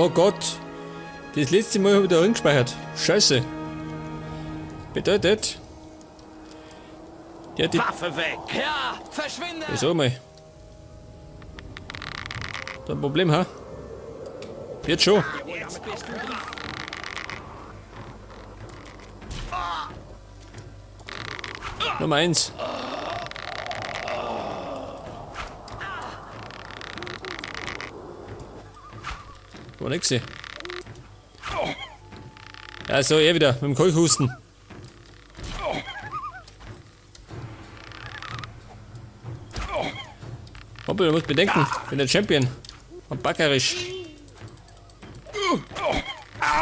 Oh Gott. Das letzte Mal habe ich da drin gespeichert. Scheiße. Bedeutet. Der hat die. Waffe weg! Ja, verschwinde! Ich sag mal. Da ein Problem, ha? Jetzt schon. Jetzt bist du dran. Nummer 1. War nix hier. Ja, so, er wieder mit dem Keuchhusten. Hoppel, du musst bedenken, ich bin der Champion. Und backerisch.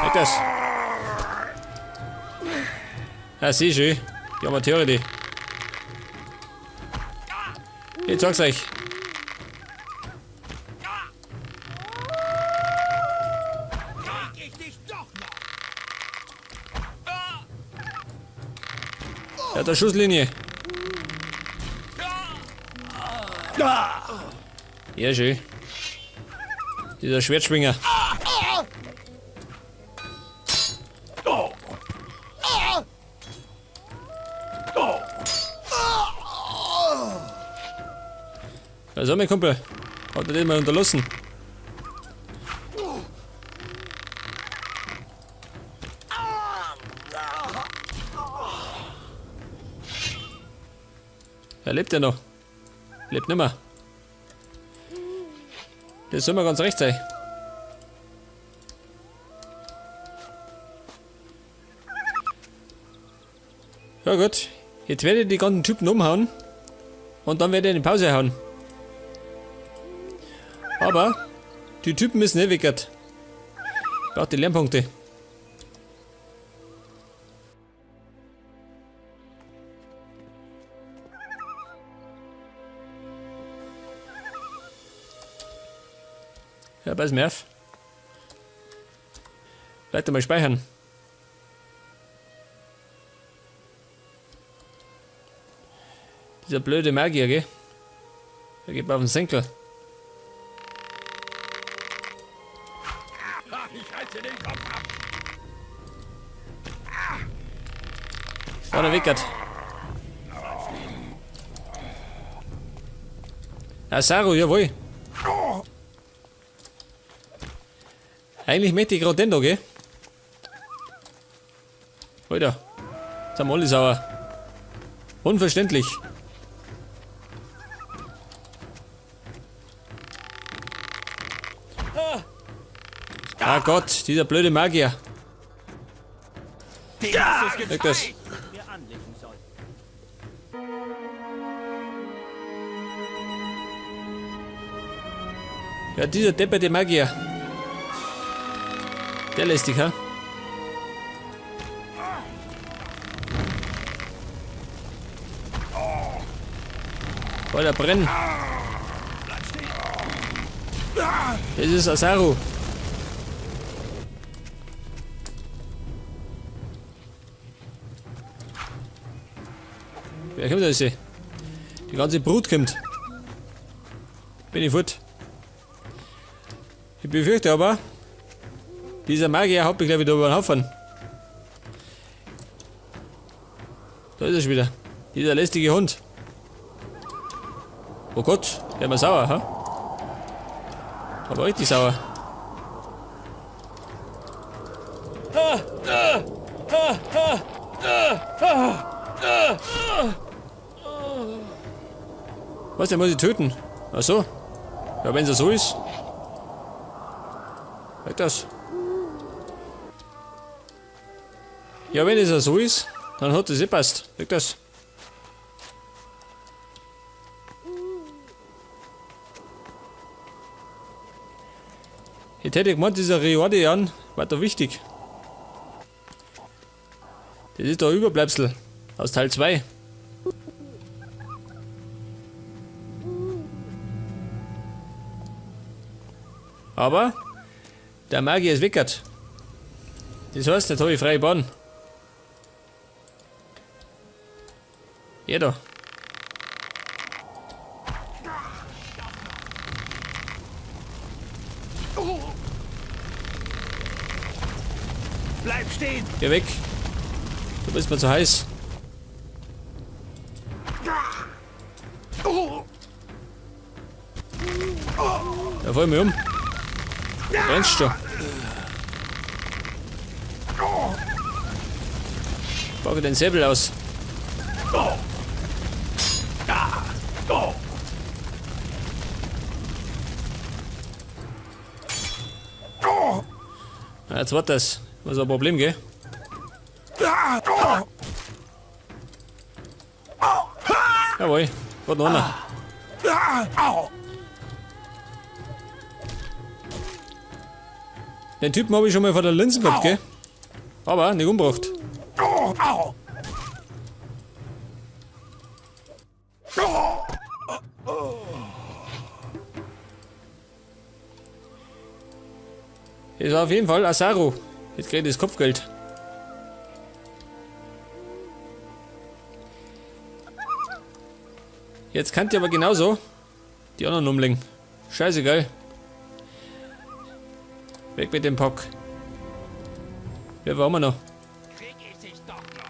Weg das. Ja, sieh schön. Die Amateure, die. Ich sag's euch. Krieg ich dich doch noch! Der hat eine Schusslinie. Ja, schön. Dieser Schwertschwinger. Also, mein Kumpel. Hat er den mal unterlassen? Er lebt ja noch. Lebt nimmer. Das soll mir ganz recht sein. Ja gut, jetzt werde ich die ganzen Typen umhauen und dann werde ich eine Pause hauen. Aber die Typen müssen nicht weggert. Braucht die Lernpunkte. Ja, pass mir auf. Vielleicht einmal speichern. Dieser blöde Magier, gell? Der geht mir auf den Senkel. Ich reiße den Kopf ab! Oh, der Wickert. Ah, Saru, jawohl. Eigentlich möchte ich gerade den da, gell? Alter. Jetzt sind wir alle sauer. Unverständlich. Ah Gott, dieser blöde Magier. Weg das. Ja, dieser depperte Magier. Der lässt dich, ha? Alter, brenn. Das ist Asaru. Wer kommt da jetzt? Die ganze Brut kommt. Bin ich fort. Ich befürchte aber, dieser Magier haut mich gleich wieder über den Haufen. Da ist er schon wieder. Dieser lästige Hund. Oh Gott, der war sauer, ha? Aber richtig sauer. Was, der muss ich töten? Ach so. Ja, wenn's ja so ist. Halt das. Ja, wenn es ja so ist, dann hat das eh passt. Halt das. Jetzt hätte ich gemeint, dieser Riordan war da wichtig. Das ist der Überbleibsel aus Teil 2. Aber der Magier ist weggert. Das heißt, jetzt habe ich freie Bahn. Ja da. Bleib stehen! Geh weg. Du bist mir zu heiß. Da fall ich mich um. Brennst schon. Packe den Säbel aus. Ja, jetzt war das. Was ist ein Problem, gell? Jawohl, gerade noch einer. Den Typen habe ich schon mal vor der Linse gehabt, gell? Aber nicht umgebracht. Das war auf jeden Fall Asaru. Jetzt krieg ich das Kopfgeld. Jetzt könnt ihr aber genauso die anderen umlegen. Scheißegal. Weg mit dem Pack. Wer waren wir noch? Krieg ich dich doch noch!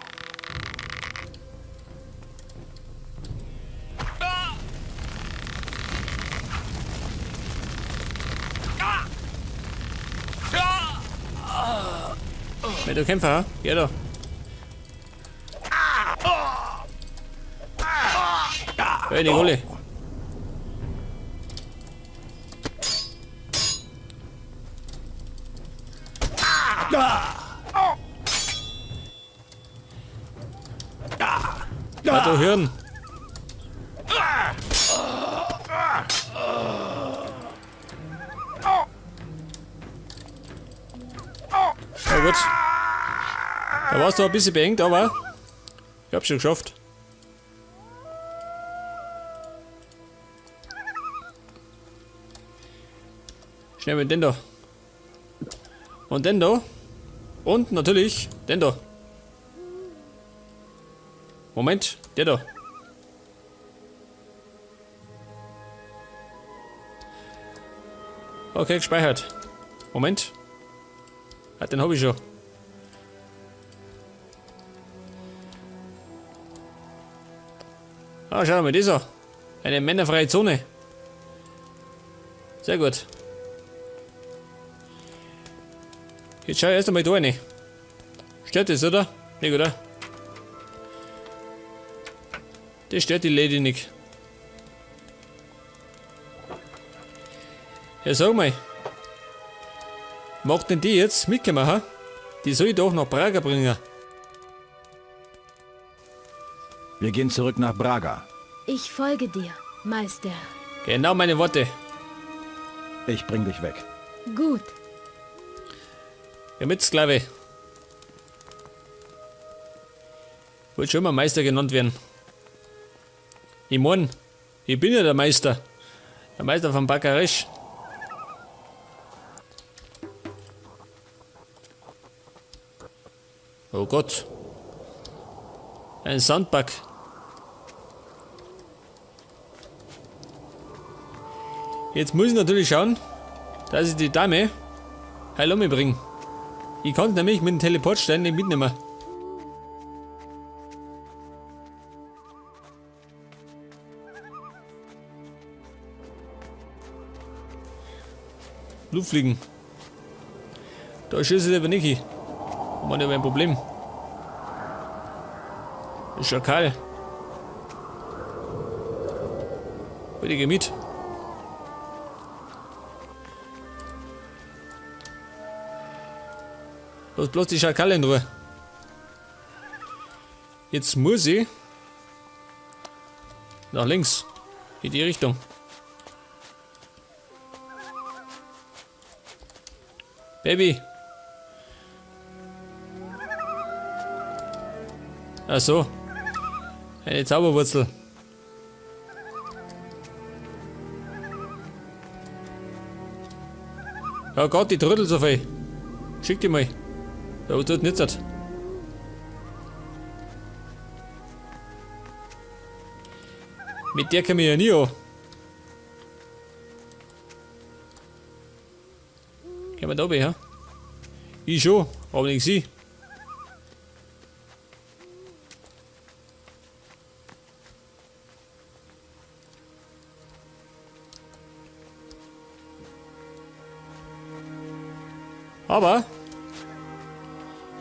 Wenn du Kämpfer, ha? Geh da. Hey, die Rolle. Ah, du Hirn. Ja gut. Da warst du ein bisschen beengt, aber ich hab's schon geschafft. Schnell mit den da. Und den da. Und natürlich den da. Moment, der da. Okay, gespeichert. Moment. Ah, den hab ich schon. Ah, schau mal, das an. Eine männerfreie Zone. Sehr gut. Jetzt schau ich erst einmal da rein. Stört das, oder? Nicht, oder? Das stört die Lady nicht. Ja, sag mal. Mag denn die jetzt mitkommen, ha? Die soll ich doch nach Braga bringen. Wir gehen zurück nach Braga. Ich folge dir, Meister. Genau meine Worte. Ich bring dich weg. Gut. Ja, mit Sklave. Wollte schon immer Meister genannt werden. Ich mein, ich bin ja der Meister. Der Meister von Bakaresch. Oh Gott. Ein Sandbag. Jetzt muss ich natürlich schauen, dass ich die Dame heil umbringe. Ich konnte nämlich mit dem Teleportstein nicht mitnehmen. Luftfliegen. Da schieße ich aber nicht hin. Oh Mann, ich hab ein Problem. Ist Schakal. Bitte geh mit. Lass bloß die Schakale in Ruhe. Jetzt muss ich nach links. In die Richtung. Baby. Ach so. Eine Zauberwurzel. Ja Gott, die trödelt so viel. Schick die mal. Ja, was tut denn jetzt? Mit der komme ich ja nie an. Gehen wir da oben, ja? Ich schon, aber nicht sie. Aber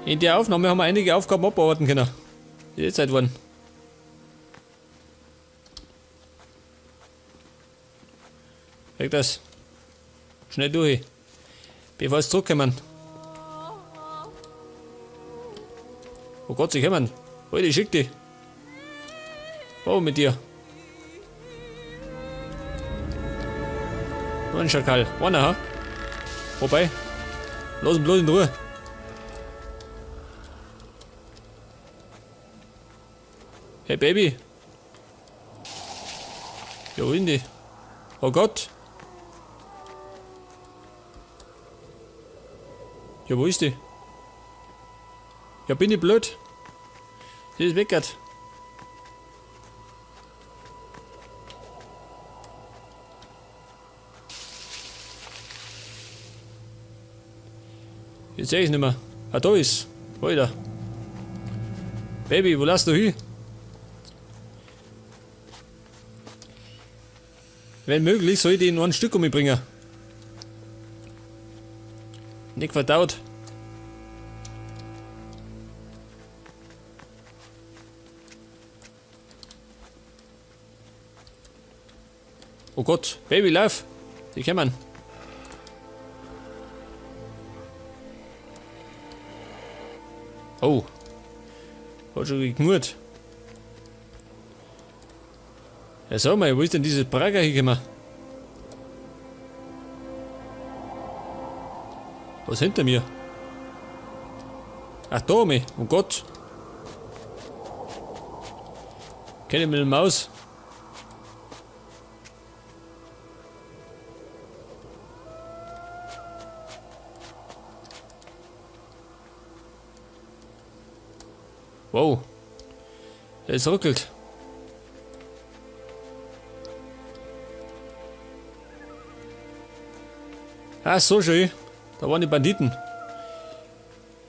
in der Aufnahme haben wir einige Aufgaben abarbeiten können. Die jetzt Zeit waren. Weg das. Schnell durch. Bevor es zurückkommen. Oh Gott, sie kommen. Heute schick die. Oh, mit dir. Nur ein Schakal. Einer, ha? Wobei. Lass ihn bloß in Ruhe. Hey Baby. Ja, wo sind die? Oh Gott. Ja, wo ist die? Ja, bin ich blöd? Sie ist weg. Jetzt seh ich's nicht mehr. Ah, da ist. Alter. Baby, wo lass du hin? Wenn möglich, soll ich die in ein Stück umbringen. Nicht verdaut. Oh Gott, Baby, lauf! Die kommen. Oh. Hat schon geknurrt. Ja, sag mal, wo ist denn dieses Prager hingekommen? Was hinter mir? Ach, da, mei. Oh Gott. Kenn ich mit der Maus. Wow. Es ruckelt. Ah, so schön. Da waren die Banditen.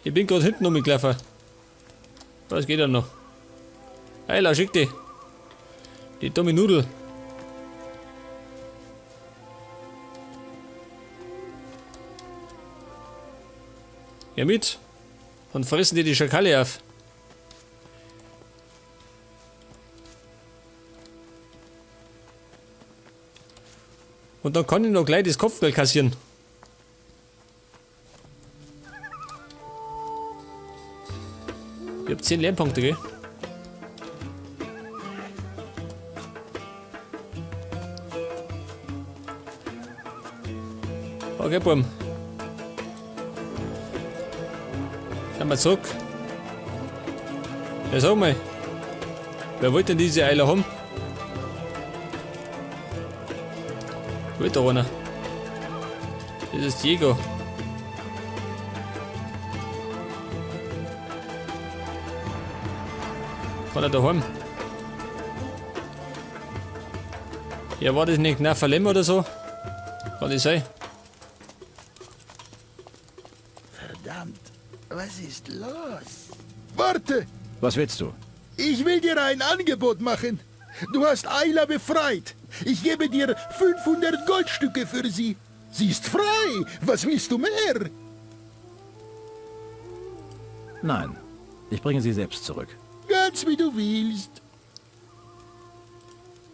Ich bin gerade hinten umgelaufen. Was geht da noch? Eila, schick die. Die dumme Nudel. Ja mit. Und fressen die die Schakale auf. Und dann kann ich noch gleich das Kopfgeld kassieren. Ich hab 10 Lernpunkte, gell? Okay, Buam. Sind wir zurück. Ja, sag mal. Wer wollte denn diese Eile haben? Wollte da einer? Das ist Diego. Kann er daheim? Ja, war das nicht Nafalem oder so? Kann das sein? Verdammt, was ist los? Warte! Was willst du? Ich will dir ein Angebot machen. Du hast Ayla befreit. Ich gebe dir 500 Goldstücke für sie. Sie ist frei. Was willst du mehr? Nein. Ich bringe sie selbst zurück. Ganz wie du willst.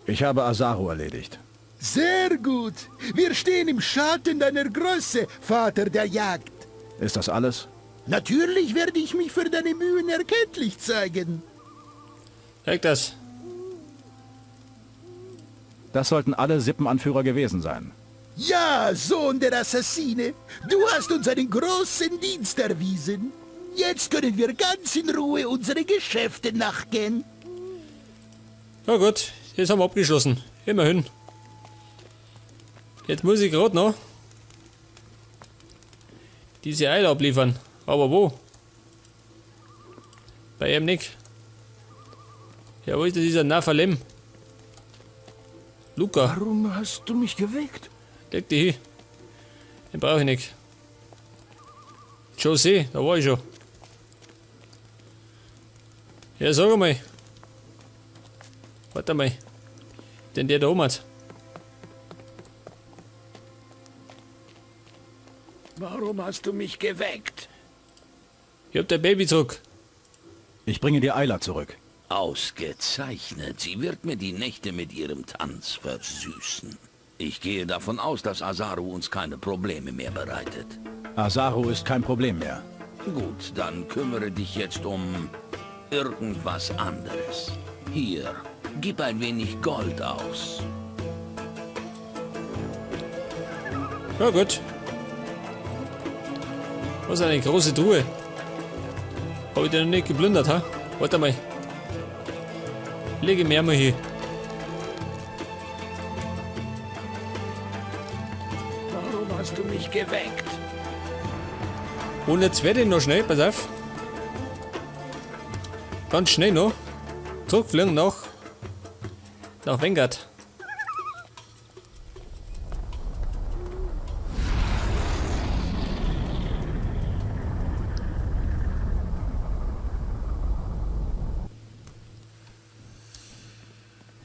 Ich habe Azaro erledigt. Sehr gut. Wir stehen im Schatten deiner Größe, Vater der Jagd. Ist das alles? Natürlich werde ich mich für deine Mühen erkenntlich zeigen. Sag das. Das sollten alle Sippenanführer gewesen sein. Ja, Sohn der Assassine, du hast uns einen großen Dienst erwiesen. Jetzt können wir ganz in Ruhe unsere Geschäfte nachgehen. Na gut, jetzt haben wir abgeschlossen. Immerhin. Jetzt muss ich gerade noch diese Eile abliefern. Aber wo? Bei ihm nicht. Ja, wo ist denn dieser Nafalem? Luca. Warum hast du mich geweckt? Leg die hin. Den brauche ich nicht. Jose, da war ich schon. Ja, sag einmal. Warte mal. Denn der da oben hat. Warum hast du mich geweckt? Ich hab dein Baby zurück. Ich bringe dir Ayla zurück. Ausgezeichnet. Sie wird mir die Nächte mit ihrem Tanz versüßen. Ich gehe davon aus, dass Asaru uns keine Probleme mehr bereitet. Asaru ist kein Problem mehr. Gut, dann kümmere dich jetzt um irgendwas anderes. Hier, gib ein wenig Gold aus. Ja, gut. Was eine große Truhe. Hab ich den noch nicht geplündert, ha? Warte mal. Lege mir mal hier. Warum hast du mich geweckt? Und jetzt werde ich noch schnell, pass auf. Ganz schnell noch. Zurückfliegen nach Vanguard.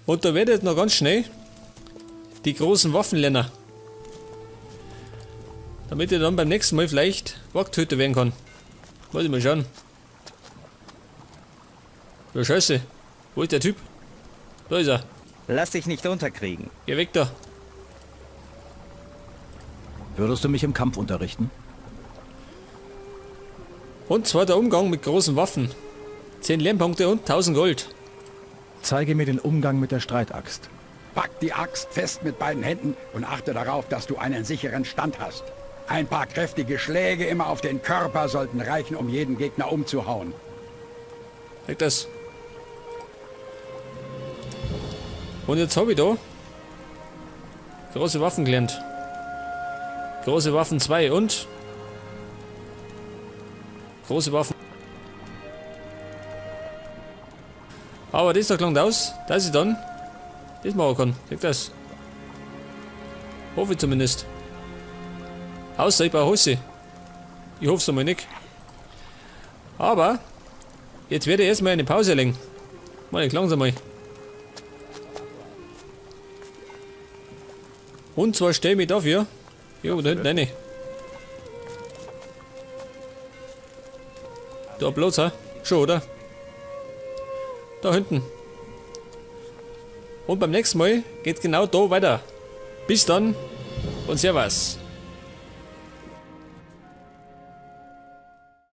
Und da werde ich jetzt noch ganz schnell die großen Waffen lernen. Damit ich dann beim nächsten Mal vielleicht Wargtöter werden kann. Muss ich mal schauen. Ja, scheiße. Wo ist der Typ? Da ist er. Lass dich nicht unterkriegen. Geh weg da. Würdest du mich im Kampf unterrichten? Und zwar der Umgang mit großen Waffen. 10 Lernpunkte und 1000 Gold. Zeige mir den Umgang mit der Streitaxt. Pack die Axt fest mit beiden Händen und achte darauf, dass du einen sicheren Stand hast. Ein paar kräftige Schläge immer auf den Körper sollten reichen, um jeden Gegner umzuhauen. Weg das. Und jetzt habe ich da große Waffen gelernt. Große Waffen 2 und große Waffen. Aber das da klangt aus, dass ich dann das machen kann. Seht das. Hoffe ich zumindest. Außer ich brauche Hose. Ich hoffe es einmal nicht. Aber jetzt werde ich erstmal eine Pause legen. Mal ich langsam mal. Und zwar stelle ich mich dafür. Jo, da hinten rein. Da Platz, ha? Schon, oder? Da hinten. Und beim nächsten Mal geht's genau da weiter. Bis dann und Servus.